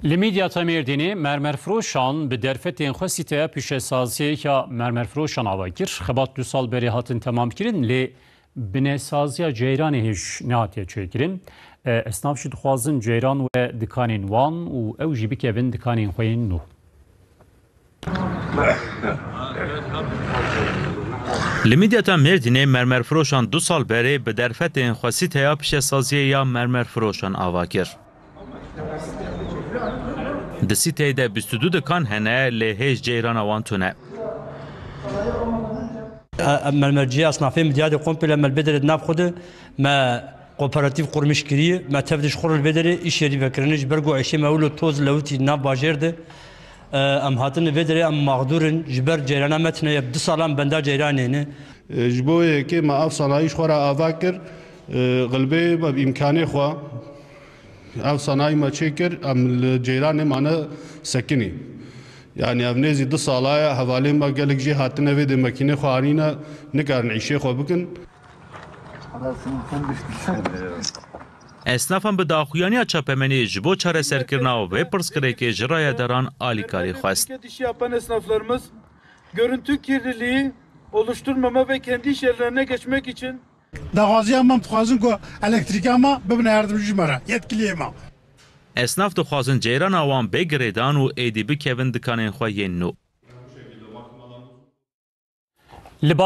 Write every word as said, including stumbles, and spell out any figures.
Li Midyata Mêrdînê mermerfiroşan bi derfetên xwe sîteya pîşesaziyê ya mermerfiroşan ava kir. Xebat du sal berê hatin temamkirin, lê binesaziya ceyranê hêj nehatiye çêkirin. E, esnaf jî dixwazin ceyran were dikanên wan û ew jî bikevin dikanên xwe yên nû. Li Midyata Mêrdînê mermerfiroşan du sal berê bi derfetên xwe sîteya pîşesaziyê ya mermerfiroşan ava kir. Di sîteyê de bîst û du dikan hene, lê hêj ceyrana wan tune. Em mermerciya esnafê Midyadê komple me li Bêderê di nav xwe de me kooperatif qurmîş kiriye, me tev de ji xwe re li Bêderê îş yerî vekirinê, ji ber ku êşê me wilo toz lewitî nav bajêr de. Em hatin li Bêderê, em mexdûr in, ji ber ceyrana me tune ye, bi du salan benda ceyranê ne. Ji bo yekê me ev sanayî ji xwe re ava kir, xilbê me bi îmkanê xwe ev sanayî me çêkir, em li ceyranê mane sekinî. Yanî ev nêzî du sala ye, hevalên me gelek jê hatine vê dê mekînê xwe anîne, nikarin îşê xwe bikin. Esnafan bi daxuyaniya çapemeniyê ji bo çareserkirina vê pirsgirêkê ji rayedaran alîkarî xwest. Hareket işi yapan esnaflarımız görüntü kirliliği oluşturmama ve kendi iş yerlerine geçmek için Daxwaziya me, em dixwazin ku elektrîka me bibine yardimcî ji me re, yetkiliyê me. Esnaf dixwazin ceyrana wan bê girêdan û êdî bikevin dikanên xwe yên nû. Li